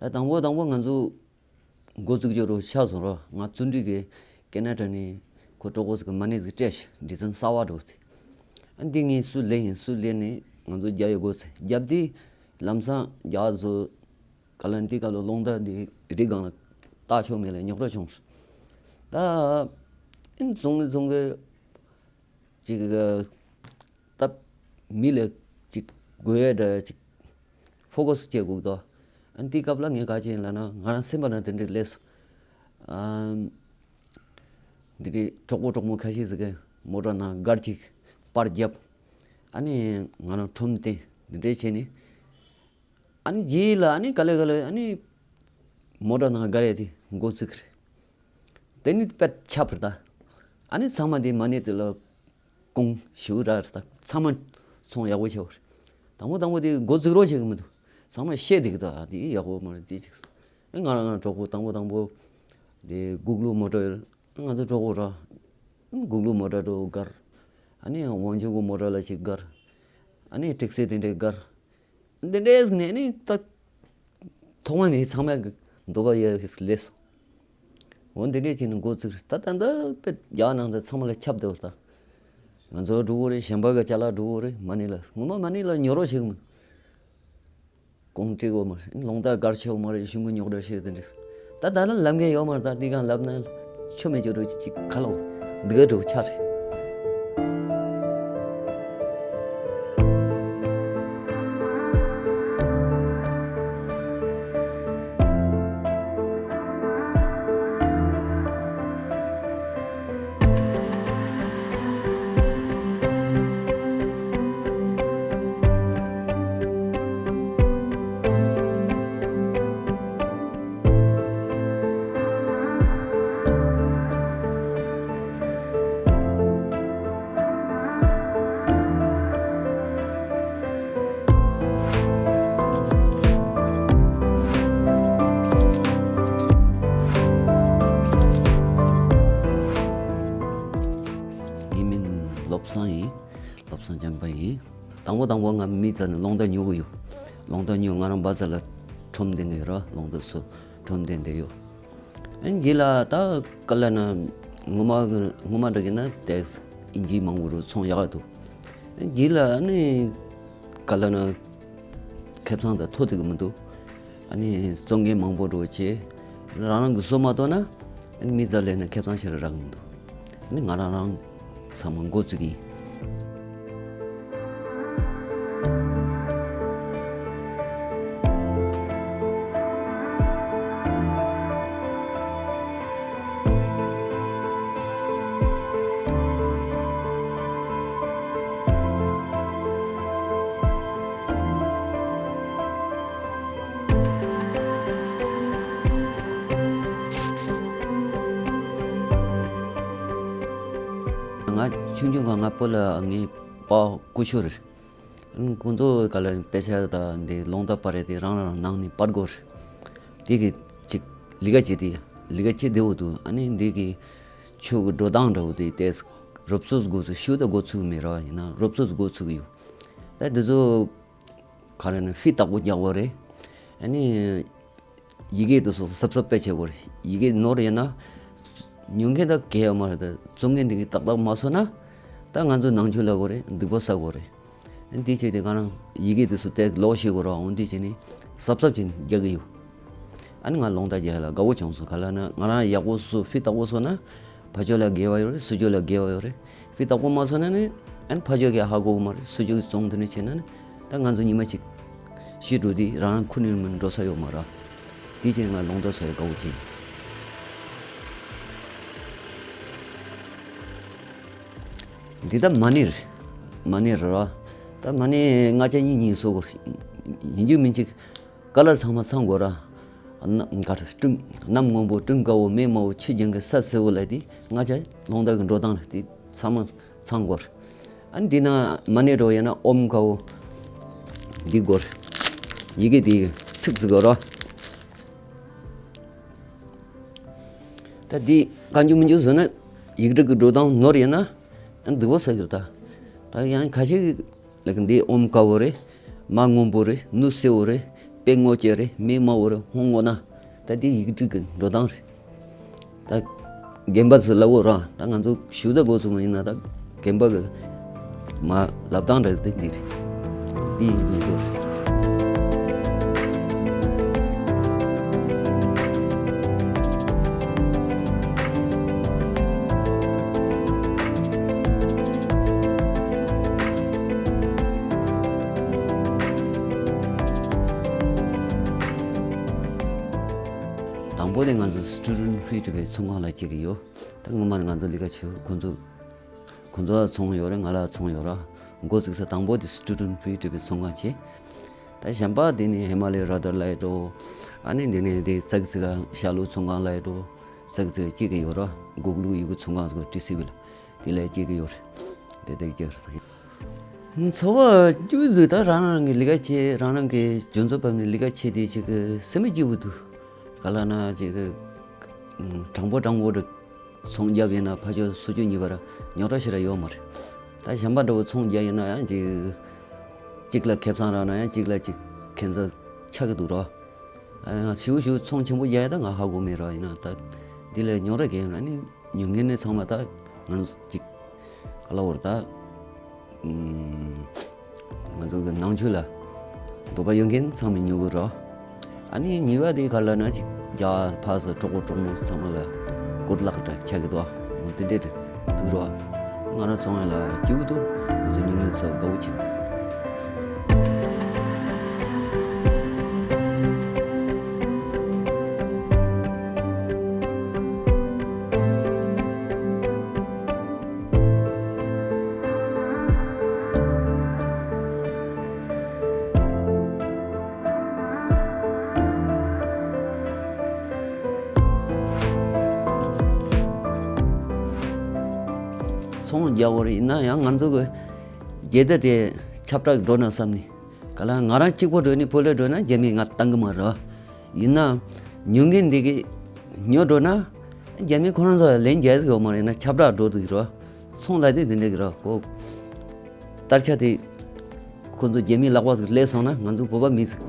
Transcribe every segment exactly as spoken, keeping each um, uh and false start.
ད་དང་པོ་དང་པོ་ང་ཚོ་འགོ་བཙུགས་རྒྱུ་རུ་ཆགས་སོང་ར། ང་བརྩོན་འགྲུས་ཀྱིས་ཀེ་ན་ཌ་ནས་ཁོ་གྲོགས་པོ་ཟིག་གི་མ་ཎི་ཟིག་སྤྲད་ཤག་ཌི་ཛའིན་གསར་བ་འགྲོ་དེ། ཨ་འདི་ངས་སུ་ལེན་ཡིན་སུ་ལེན་ནས་ང་ཚོ་རྒྱབ་ཡོད་དགོས་ཚེ་རྒྱབ་དེ་ལམ་སང་རྒྱ་བཟོ་ག་ལ་འདི་ག་ལ་རླུང་རྟ་འདི་རི་སྒང་ལ་བཏགས་ཆོག་མེད་ལ་རྙོག་དྲ་བྱུང་། ད་ཨིན་བཟུང་གི་བཟུང་གི་ཅིག་ད་མི་ལ་ཅིག་དགོས་ཡ་འདྲ་ཅིག་ཕོ་ཁོ་སི་བྱེད་དགོས་དོ། ཨ་འདི་སྐབས་ལ་ངས་ག་བྱས་ཡིན་ལབ་ན་ང་རང་སེམས་པ་ན་དེ་འདྲ་སླེབས་སོང་། ཨ་འདི་འདྲའི་གྲོགས་པོ་གྲོགས་མོ་ཁ་ཤས་ཟིག་གིས་མོ་ཊ་ནང་སྒར་ཅིག་པར་བརྒྱབ། ཨ་ནི་ང་རང་ཁྲོམ་སྟེང་འདི་འདྲས་བྱས་ནས། ཨ་ནི་རྗེས་ལ་ཨ་ནི་ག་ལེ་ག་ལེ་ཨ་ནི་མོ་ཊ་ནང་སྒར་ཡ་དེ་འགོ་བཙུགས་རེད། དེ་ནི་དཔེ་ཆགས་པ་རེད་ད། ཨ་ནི་ཚང་མ་དེ་མ་ཎི་དེ་ལ་གོང་ཞུ་ར་རེད་ད། ཚང་མ་ཚོང་ཡག་པོ་བྱས་པ་རེད། དང་པོ་དང་པོ་དེ་འགོ་བཙུགས་རོགས་བྱེད་གི་མི་འདུག་ཚང་མ་བཤད་བསྡད་གི་ད། དེ་ཡག་པོ་མ་རེད་དེ་ཅིག་ཨེ་ང་རང་ང་གྲོགས་པོ་དང་པོ་དང་པོ་དེ་གུག་ལུ་མོ་ཊ་ཡོད། ང་ཚོ་གྲོགས་པོ་ར། གུག་ལུ་མོ་ཊ་འགྲོ་སྒར། ཨ་ནི་ཝང་ཆུ་གུ་མོ་ཊ་ལ་ཞིག་སྒར། ཨ་ནི་ཊེག་སི་དེ་འདྲས་སྒར། འདི་འདྲས་ནས་ནི་ད་ཐོག་མ་མེད་ཚང་མས་འདོད་པ་ཡོད་ལས་སོ། འོ་འདི་འདྲས་ཅིག་ནི་འགོ་བཙུགས་ད་ད་ད་དཔེ་རྒྱ་ནང་དུ་ཚང་མ་ལ་ཁྱབ་བསྡད་པ་རེད་ད། ང་ཚོ་འགྲོ་གི་རེད། གཞན་པ་གི་ཅ་ལག་འགྲོ་གི་རེད། མ་ཎི་ལ་ངོ་མ་མ་ཎི་ལ་ཉོ་རོགས་བྱེད་གི་མི་འདུག་གོང་སྤྲད་གོ་མ་རེད། ལུང་བསྟན་གར་ཆོག་མ་རེད། གཞུང་གི་རྙོག་དྲ་བཤད་དེ་འདྲས། ད་ད་ལ་ལབ་མཁན་ཡོད་མ་རེད། ད་འདི་གང་ལབ་ན་ཆོ་མེད་ཅོ་རུ་ཅིག་ཁ་ལོ་འདི་ག་འགྲོ་ཆ་རེད། ངའི་མིང་བློ་བཟང་ཡིན། བློ་བཟང་འཇམ་དཔལ་ཡིན། དང་པོ་དང་པོ་ང་མི་ཚ་ནས་ལུང་བསྟན་ཉོ་གི་ཡོད། ལུང་བསྟན་ཉོ་ང་རང་བ་ཚ་ལ་ཁྲོམ་སྟོན་གི་ཡོད་ར། ལུང་བསྟན་སུ་ཁྲོམ་སྟོན་བསྡད་ཡོད། ཨན་རྗེས་ལ་ད་ག་ལ་ན་ངོ་མ་ངོ་མ་འདྲ་གི་ན་ཏེགས་ཨིན་ཇི་མང་པོ་རུ་ཚོང་ཡག་ག་འདུག་ཨན་རྗེས་ལ་ནི་ག་ལ་ན་ཁེ་བཟང་ད་ཐོ་ཐུག་གི་མི་འདུག་ཨ་ནི་བཙོང་མཁན་མང་པོ་འགྲོ་བྱས་རང་རང་གི་བཟོ་མ་གཏོགས་ན་ཨ་ནི་མི་ཚ་ལས་ན་ཁེ་བཟང་ཤར་རག་གི་མི་འདུག་ཨ་ནི་ང་རང་རང་ཚང་མ་འགོ་བཙུགས་ཡིན། ང་ཆུང་ཆུང་ག་ང་པོ་ལ་ངའི་པ་སྐུ་ཞབས་རེད། ཁོང་ཚོ་ག་ལ་དཔེ་ཆ་དང་འདི་ལུང་བསྟན་པར་རེད་དེ་རང་རང་ནང་ནས་པར་དགོས་རེད། དེ་གི་ཅིག་ལི་ག་ཅི་དེ་ལི་ག་ཅི་དེ་འོ་དུ་ཨ་ནི་འདི་གི་ཆོས་གི་འགྲོ་སྟངས་འདྲ་བོ་དེ་ཏེས་རོབ་ཙོག་འགོ་ཚུགས་ཤུ་ད་འགོ་ཚུགས་མེད་ར། ཡིན་ན་རོབ་ཙོག་འགོ་ཚུགས་ཡོད། ད་འདི་ཚོ་ག་རེ་ན་ཕི་བཏགས་པོ་རྒྱག་དགོས་རེད། ཨ་ནི་ཡི་གེ་དེ་ཚོ་གཟབ་གཟབ་དཔེ་བྱེད་དགོས་རེད། ཡི་གེ་ནོར་ཡིན་ན་ཉོ་མཁན་ད་གལ་ཡོད་མ་རེད། ད་བཙོང་མཁན་དེ་གིས་ཏག་ཏག་མ་བཟོ་ན་ད་ང་ཚོ་ནང་ཆོས་ལབ་དགོས་རེད། སྡིག་པ་བསགས་དགོས་རེད། འདི་བྱས་ཏེ་ང་རང་ཡི་གེ་དེ་ཚོ་དེ་ལོག་ཤེས་དགོས་ར། འོ་འདི་བྱས་ནས་གཟབ་གཟབ་བྱས་ནས་རྒྱག་གི་ཡོད། ཨ་ནི་ང་ལུང་བསྟན་རྒྱག་ཡ་ལ་དགའ་བོ་བྱུང་སོང་། ག་ལ་ན་ང་རང་ཡག་པོ་བཟོ་ཕི་བཏགས་པོ་བཟོ་ན་ཕ་ཕྱོགས་ལ་དགེ་བ་ཡོད་རེད། སུ་ཕྱོགས་ལ་དགེ་བ་ཡོད་རེད། ཕི་བཏགས་པོ་མ་བཟོ་ན་ནི་ཨ་ནི་ཕ་ཕྱོགས་ཀྱི་ཧ་གོ་གི་མ་རེད། སུ་ཕྱོགས་ཀྱི་བཙོང་དེ་ནི་བྱས་ན་ནི་ད་ང་ཚོ་ཉི་མ་གཅིག་ཤི་འགྲོ་དུས་རང་རང་ཁུར་ནས་མི་འགྲོ་ས་ཡོད་མ་རེད། དེ་བྱས་ང་ལུང་བསྟན་བཟོ་ཡ་དགའ་བོ་བྱས། འདི་ད་མ་ཎི་རེད། མ་ཎི་རེད་ར། ད་མ་ཎི་སྔགས་ཆ་གཉིས་གཉིས་བཟོ་དགོས་རེད། ཡིན་གཅིག་མིན་གཅིག་ཀ་ལར་ཚང་མ་ཚང་དགོས་ར། ན་ག་རེ་སྤྲིན་གནམ་སྔོན་པོ་སྤྲིན་དཀར་པོ་མེ་དམར་པོ་ཆུ་ལྗང་གི་ས་སེར་པོ་ལ་དེ་སྔགས་ཆ་ལུང་བསྟན་གྱི་འགྲོ་སྟངས་རེད། དེ་ཚང་མ་ཚང་དགོས་རེད། ཨ་ནི་འདི་ན་མ་ཎི་འགྲོ་ཡིན་ན་ཨོམ་དཀར་པོ་འདི་དགོས་རེད། ཡི་གེ་དེ་ཚིག་ཚིག་དགོས་ར། ད་འདི་གང་རྒྱུ་མི་རྒྱུ་བཟོས་ན་ཡིག་འབྲུ་གི་འགྲོ་སྟངས་ནོར་ཡིན་ན་ཨ་ནི་སྡིག་པ་བསགས་ཡོད་ད། ད་ཡང་ཁ་ཤས་ལ་གི་འདི་ཨོམ་དཀར་པོ་རེད། མ་སྔོན་པོ་རེད། སྣུམ་སེར་པོ་རེད། དཔེ་ངོ་ཅེས་རེད། མི་མང་བོ་རེ་ཧོང་ངོ་ན་ད་འདི་ཡིག་འབྲུ་གི་འགྲོ་སྟངས་རེད། ད་རྒན་པ་ཚོ་ལབ་འོ་ར། ད་ང་ཚོ་ཞུ་ད་འགོ་ཚུགས་མ་ཡིན་ན་ད་རྒན་པ་གི་མ་ལབ་སྟངས་འདྲ་དེ་འདི་རེད། འདི་ཡིན་དགོས་རེད། དང་པོ་དེ་ང་ཚོ་Student Free Tibet ཚོང་ཁང་ལ་སྐྱེལ་གི་ཡོད། ད་སྔོན་མ་ང་ཚོ་ལས་ཀ་བྱེད་ཁོ་ཚོ་ཁོ་ཚོ་ལ་ཚོང་ཡོད་རེད། ང་ལ་ཚོང་ཡོད་ར། འགོ་བཙུགས་ས་དང་པོ་དེ་Student Free Tibet ཚོང་ཁང་བྱས། ད་གཞན་པ་དེ་ནི་ཧི་མ་ལའི་ར་དར་ལ་ཡོད་འགྲོ། ཨ་ནི་དེ་ནས་དེ་ཙག་ཙིག་ཤ་ལུག་ཚོང་ཁང་ལ་ཡོད་འགྲོ། ཙག་ཙིག་སྐྱེལ་གི་ཡོད་ར། གུག་ལུག་ཡི་གུ་ཚོང་ཁང་ཟེར་ཏི་སི་ཝི་ལ་དེ་ལ་སྐྱེལ་གི་ཡོད་རེད། དེ་དེ་སྐྱེལ་རེད། འཚོ་བ་སྐྱིད་པོ་འདུག་ད་རང་རང་གི་ལས་ཀ་བྱེད། རང་རང་གི་འཇོན་ཚོད་བབས་ནས་ལས་ཀ་བྱེད་དེ་ཅིག་གི་སེམས་སྐྱིད་པོ་འདུག་ག་ལ་ན་ཅིག་གི་དྲང་པོ་དྲང་པོ་རེད། ཚོང་རྒྱབ་ཡིན་ན་ཕ་ཆོས་སུ་ཆོས་གཉིས་པ་ར་རྙོག་དྲ་ཞེ་དྲག་ཡོད་མ་རེད། ད་གཞན་པ་འདྲ་བོ་ཚོང་རྒྱག་ཡིན་ན་ཡང་ཅིག་གཅིག་ལ་ཁེ་བཟང་རག་ན་ཡང་གཅིག་ལ་ཅིག་ཁེ་བཟང་ཆགས་ཀྱི་འདུག་ར། ཨ་ཡང་ཞུ་ཞུ་ཚོང་ཆེན་པོ་རྒྱག་ཡ་ད་ང་ཧ་གོ་མེད་ར། ཡིན་ན་ད་འདི་ལ་རྙོག་དྲ་གས་ཡོད་ན་ནི་ཉོ་མཁན་ནི་ཚང་མ་ད་ང་ཅིག་ག་ལ་བོར་ད། ང་ཚོ་གི་ནང་ཆོས་ལ་དོགས་པ་ཡོད་མཁན་ཚང་མས་ཉོ་གི་རོ། ཨ་ནི་ཉེས་པ་དེ་ག་ལ་ན་ཅིག་རྒྱ་ཕ་ས་གྲོགས་པོ་གྲོགས་མོ་ཚང་མ་ལ་སྐུར་ལག་འདྲ་ཆགས་ཀྱི་འདུག་འོ་དེ་འདྲས་འདུག་རོ། ང་རང་ཚོང་ཡ་ལ་སྐྱིད་པོ་འདུག་ང་ཚོ་ཉོ་མཁན་ཚོ་དགའ་བོ་བྱེད་ཀྱི་འདུག་ཚོང་རྒྱག་དགོས་རེད། ཡིན་ན་ཡང་ང་ཚོ་གི་རྒྱལ་དར་དེ་ཁྱབ་བསྒྲགས་འགྲོ་ན་བསམ་ནས། ག་ལ་ང་རང་གཅིག་པོ་འགྲོ་ནས་བོད་ལ་འགྲོ་ན་རྒྱ་མིས་ང་བཏང་གི་མ་རེད། ཡིན་ན་ཉོ་མཁན་འདི་གི་ཉོ་འགྲོ་ན་རྒྱ་མི་ཁོ་རང་ཚོ་ལ་ལན་རྒྱག་གི་ཡོད་མ་རེད། ཡིན་ན་ཁྱབ་བསྒྲགས་འགྲོ་འདུག་རོ། ཚོང་ལ་དེ་དེ་འདྲ་གི་རོ། གོ་དར་ཆ་དེ་ཁོ་ཚོ་རྒྱ་མིའི་ལག་པ་ཟིག་སླེབས་སོང་ན་ང་ཚོ་བོད་པ་མི་ཟིག་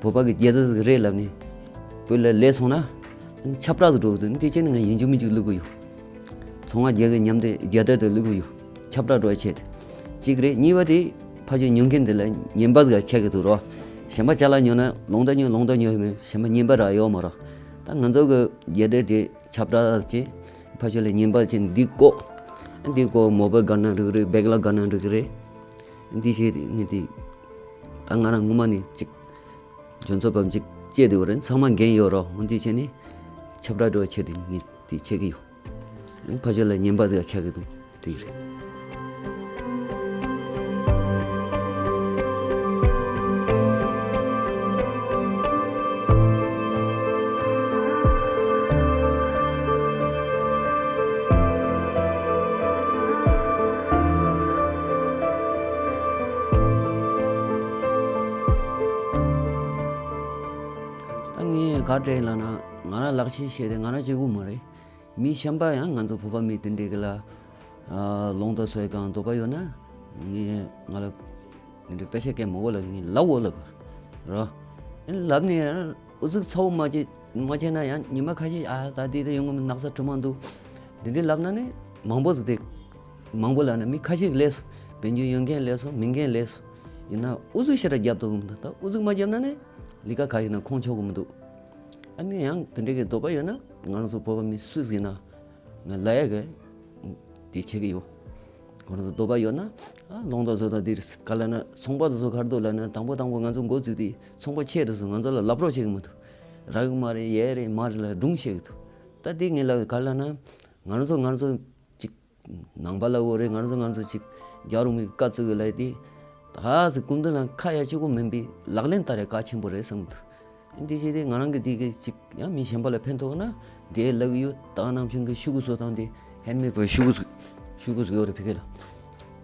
བོད་པ་གི་རྒྱལ་དར་ཟིག་རེད་ལབ་ནས་བོད་ལ་སླེབས་སོང་ན་ཁྱབ་བསྒྲགས་ཟིག་འགྲོ་གི་འདུག་འདི་བྱས་ནས་ང་ཡིན་རྒྱུ་མིན་རྒྱུ་བླུག་གི་ཡོད། ཚོང་བ་རྒྱག་གི་མཉམ་དུ་རྒྱལ་དར་དེ་བླུག་གི་ཡོད། ཁྱབ་བསྒྲགས་འགྲོ་བྱས་ཏེ་གཅིག་རེད། གཉིས་པ་དེ་ཕ་ཆོས་ཉོ་མཁན་དེ་ལ་ཉན་པ་ཟིག་ཆགས་ཀྱི་འདུག་རོ། གཞན་པ་ཅ་ལག་ཉོ་ན་ལོང་ད་ཉོ་ལོང་ད་ཉོ་ཡོད་མེད་གཞན་པ་ཉན་པ་རག་ཡོད་མ་རོ། ད་ང་ཚོ་གི་རྒྱལ་དར་དེ་ཁྱབ་བསྒྲགས་བྱས། ཕ་ཆོས་ལ་ཉན་པ་ཅན་འདི་བཀོག་འདི་བཀོག་མོ་བལ་དགའ་ན་འགྲིག་རེད། བེག་ལ་དགའ་ན་འགྲིག་རེད། འདི་བྱས་ཏེ་ངས་དེ་ད་ང་རང་ངོ་མ་ནས་ཅིག་འཇོན་ཚོད་བབས་ཅིག་བྱས་དེ་བ་རེད། ཚང་མ་འགན་ཡོད་རོ། འོ་འདི་བྱས་ནས་ཁྱབ་བསྒྲགས་འགྲོ་བྱས་ཏེ་ངས་དེ་བྱེད་ཀྱི་ཡོད། ཕ་ཆོས་ལ་ཉན་པ་ཟིག་ཆགས་ཀྱི་འདུག་དེ་རེད། ད་ངས་ག་རེ་ལབ་ན་ང་རང་ལག་ཤེས་ཤེས་ཏེ་ང་རང་གཅིག་པུ་མ་རེད། མི་གཞན་པ་ཡང་ང་ཚོ་བོད་པ་མི་དེ་འདྲས་ཀྱི་ལ་ལོང་ད་སོ་ཡི་གང་དོགས་པ་ཡོད་ན་ངས་ང་ལ་དེ་འདྲས་དཔེ་ཆ་སྐད་མོ་གོ་ལ་ངས་ལབ་འོ་ལ་གོ་རོ། ལབ་ནས་ཨུ་ཚུགས་ཚ་བོ་མ་བྱེད་མ་བྱས་ན་ཡང་ཉི་མ་ཁ་ཤས་ཨ་ད་དེ་ད་ཡོང་གི་མི་ནགས་ཚལ་གྲིབ་མ་འདུག་དེ་འདྲས་ལབ་ན་ནི་མང་པོ་ཟིག་དེ་མང་པོ་ལབ་ན་མི་ཁ་ཤས་ཀྱི་ལས་སོ། བན་ཆུ་ཡོང་མཁན་ལས་སོ་མིན་མཁན་ལས་སོ། ཡིན་ན་ཨུ་ཚུགས་ཤེ་ར་རྒྱབ་ཐུབ་གི་མི་འདུག་ད་ཨུ་ཚུགས་མ་རྒྱབ་ན་ནི་ལི་ཀ་ག་ཡིན་ན་ཁོང་ཆོག་གི་མི་འདུག་ཨ་ནི་ཡང་དེ་འདྲས་ཀྱི་དོགས་པ་ཡོད་ན་ང་རང་ཚོ་བོད་པ་མི་སུ་ཟིག་ཡིན་ན་ང་ལ་ཡ་གི་དེ་བྱེད་ཀྱི་ཡོད། ཁོ་རང་ཚོ་དོགས་པ་ཡོད་ན་ཨ་ལོང་ད་བཟོ་ད་འདིར་ག་ལ་ན་ཚོང་པ་དེ་ཚོ་ག་རེ་འདུག་ལབ་ན་དང་པོ་དང་པོ་ང་ཚོ་འགོ་བཙུགས་དུས་ཚོང་པ་ཆེ་དེ་ཚོ་ང་ཚོ་ལ་ལབ་རོགས་བྱེད་ཀྱི་མི་འདུག་རག་གི་མ་རེད་ཡས་རེད་མ་རེད་ལ་སྒྲུང་བཤད་ཀྱི་འདུག་ད་དེ་ངས་ལབ་ག་ལ་ན་ང་རང་ཚོ་ང་རང་ཚོ་ཅིག་ནང་པ་ལ་འོ་རེད། ང་རང་ཚོ་ང་རང་ཚོ་ཅིག་རྒྱ་རུ་མི་བཀའ་བཙུགས་ཡོད་ལབ་དེ་ད་ག་ཟིག་སྐུ་མདུན་ལ་ཁ་ཡ་གཅིག་པོ་མིན་པའི་ལག་ལེན་བསྟར་ཡ་གལ་ཆེན་པོ་རེད་བསམ་གྱི་འདུག་འདི་བྱས་ཏེ་ང་རང་གི་འདི་གི་ཅིག་ཡང་མི་གཞན་པ་ལ་ཕན་ཐོགས་ན་དེ་ལབ་ཀྱི་ཡོད། ད་ནང་བཞིན་གྱི་ཤུ་གུ་བཟོ་སྟངས་དེ་ཧན་མེད་པའི་ཤུ་གུ་ཟིག་ཤུ་གུ་ཟིག་ཡོད་རེད་ཕ་གི་ལ།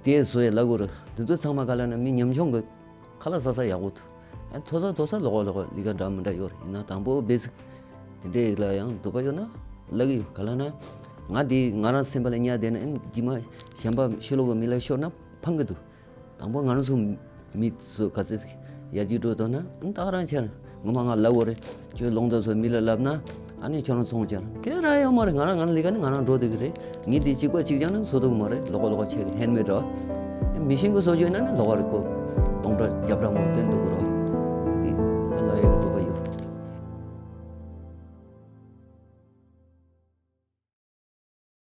དེ་བཟོ་ཡ་ལབ་དགོས་རེད། འདི་ཚོ་ཚང་མ་ག་ལ་ན་མི་ཉམ་ཆུང་གི་ཁ་ལག་ཟ་ས་ཡག་པོ་འདུག་ཨ་མཐོ་ས་མཐོ་ས་ལོགས་ལོགས་ལི་ཀ་འདྲ་མི་འདྲ་ཡོད་རེད། ཡིན་ན་དང་པོ་བེ་སིག་དེ་འདྲའི་ལ་ཡང་འདོད་པ་ཡོད་ན་ལབ་ཀྱི་ཡོད། ག་ལ་ན་ང་དེ་ང་རང་སེམས་པ་ལ་ཉར་བསྡད་ན་ཨེམ་རྗེས་མ་གཞན་པ་ཕྱི་ལོགས་ཀྱི་མི་ལ་ཤོར་ན་ཕངས་ཀྱི་འདུག་དང་པོ་ང་རང་ཚོ་མི་ཚོ་ག་ཚོད་ཅིག་ ཡར་རྒྱས་འགྲོ་ཐུབ་ན་ཨ་ནི་ད་ག་རང་ཆེ་ར། ངོ་མ་ང་ལབ་དགོས་རེད། ཁྱོད་ལུང་དང་ཚོ་མི་ལ་ལབ་ན་ཨ་ནི་ཁྱོད་རང་ཚོང་ཆེ་ར། ག་རེ་ཡོད་མ་རེད། ང་རང་ང་རང་ལས་ཀ་ནི་ང་རང་འགྲོ་བསྡད་ཀྱི་རེད། ངས་དེ་གཅིག་པ་གཅིག་རྐྱང་ནི་བཟོ་ཐུབ་ཀྱི་མ་རེད། ལོགས་ཀ་ལོགས་ཀ་ཆེ་གི་ཧེན་མེད་ར། མི་ཤིན་གི་བཟོ་རྒྱུ་ཡིན་ན་ནི་ལོགས་ཀ་རེད། ཁོ་སྟོང་ཕྲག་བརྒྱ་ཕྲག་མང་བསྟན་འདུག་གི་ར། དེ་ད་ལབ་ཡག་གི་འདུག